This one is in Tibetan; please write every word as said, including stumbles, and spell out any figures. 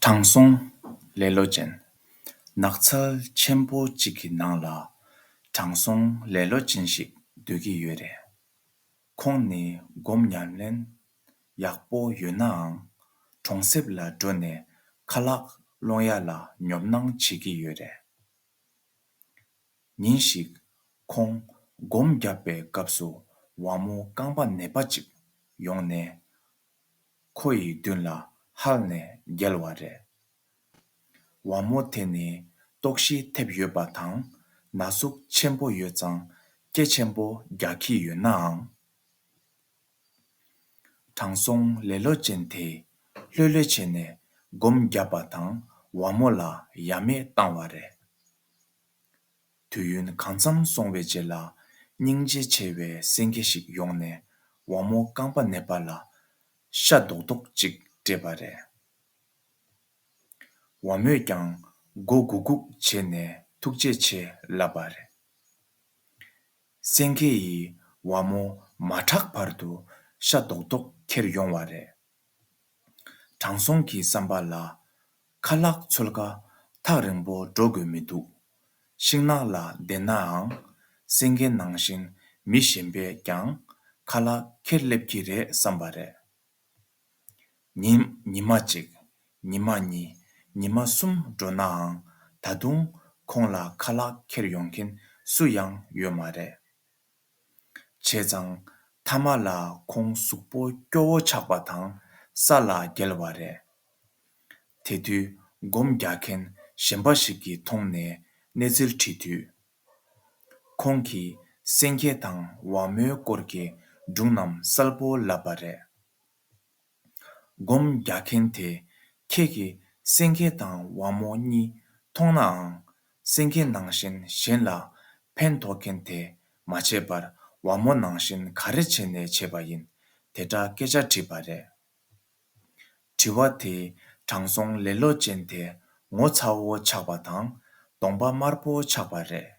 དྲང་སྲོང་ལེ་ལོ་ཅན། ནགས་ཚལ་ཆེན་པོ་གཅིག་གི་ནང་ལ་དྲང་སྲོང་ལེ་ལོ་ཅན་ཞིག་སྡོད་ཀྱི་ཡོད་རེད། ཁོང་ནི་སྒོམ་ཉམས་ལེན་ཡག་པོ་ཡོད་ནའང་གྲོང་གསེབ་ལ་འགྲོ་ནས་ཁ་ལག་སློང་ཡ་ལ་ཉོབ་སྣང་བྱེད་ཀྱི་ཡོད་རེད། ཉིན་ཞིག་ཁོང་སྒོམ་བརྒྱབ་པའི་སྐབས་སུ་ཝ་མོ་རྐང་པ་ནད་པ་ཅིག་ཡོང་ནས་ཁོ་ཡི་མདུན་ལ་ཧལ་ནས་བརྒྱལ་བ་རེད། ཝ་མོ་དེ་ནི་ལྟོགས་ཤི་ཐེབས་ཡོད་པ་དང་ན་ཟུག་ཆེན་པོ་ཡོད་ཙང་སྐད་ཆེན་པོ་རྒྱག་གི་ཡོད་ནའང་། དྲང་སྲོང་ལེ་ལོ་ཅན་དེས་ལྷོད་ལྷོད་བྱས་ནས་སྒོམ་བརྒྱབ་པ་དང་ཝ་མོ་ལ་ཡ་མེད་བཏང་བ་རེད། དུས་ཡུན་གང་འཚམ་སོང་བའི་རྗེས་ལ་སྙིང་རྗེ་ཆེ་བའི་སེང་གེ་ཞིག་ཡོང་ནས་ཝ་མོ་རྐང་པ་ནད་པ་ལ་ཤ་རྡོག་རྡོག་ཅིག་སྤྲད་པ་རེད། ཝ་མོས་ཀྱང་མགོ་སྒུར་སྒུར་བྱས་ནས་ཐུགས་རྗེ་ཆེ་ལབ་པ་རེད། སེང་གེ་ཡིས་ཝ་མོ་མ་ཁྲག་བར་དུ་ཤ་རྡོག་རྡོག་ཁྱེར་ཡོང་བ་རེད། དྲང་སྲོང་གི་བསམ་པ་ལ་ཁ་ལག་འཚོལ་ག་ཐག་རིང་པོ་འགྲོ་དགོས་མི་འདུག་ཤིང་ནགས་ལ་བསྡད་ནའང་སེང་གེ་ནང་བཞིན་མི་གཞན་པས་ཀྱང་ཁ་ལག་ཁྱེར་སླེབས་ཀྱི་རེད་བསམ་པ་རེད། ཉིན་ཉི་མ་གཅིག་ཉི་མ་གཉིས། ཉི་མ་གསུམ་འགྲོ་ནའང་ད་དུང་ཁོང་ལ་ཁ་ལག་ཁྱེར་ཡོང་མཁན་སུ་ཡང་ཡོད་མ་རེད། བྱས་ཙང་མཐའ་མ་ལ་ཁོང་གཟུགས་པོ་སྐྱོ་བོ་ཆགས་པ་དང་ས་ལ་འགྱེལ་བ་རེད། དེ་དུས་སྒོམ་རྒྱག་མཁན་གཞན་པ་ཞིག་གིས་མཐོང་ནས་གནས་ཚུལ་དྲིས་དུས། ཁོང་གིས་སེང་གེ་དང་ཝ་མོའི་སྐོར་གྱི་སྒྲུང་རྣམས་གསལ་པོ་ལབ་པ་རེད། སྒོམ་རྒྱག་མཁན་དེས་ཁྱེད་ཀྱིས་སེང་གེ་དང་ཝ་མོ་གཉིས་མཐོང་ནའང་སེང་གེ་ནང་བཞིན་གཞན་ལ་ཕན་ཐོགས་མཁན་དེ་མ་བྱས་པར་ཝ་མོ་ནང་བཞིན་ག་རེ་བྱས་ནས་བྱས་པ་ཡིན། དེ་འདྲ་སྐད་ཆ་དྲིས་པ་རེད། དྲི་བ་དེས་དྲང་སྲོང་ལེ་ལོ་ཅན་དེ་ངོ་ཚ་བོ་ཆགས་པ་དང་གདོང་པ་དམར་པོ་ཆགས་པ་རེད།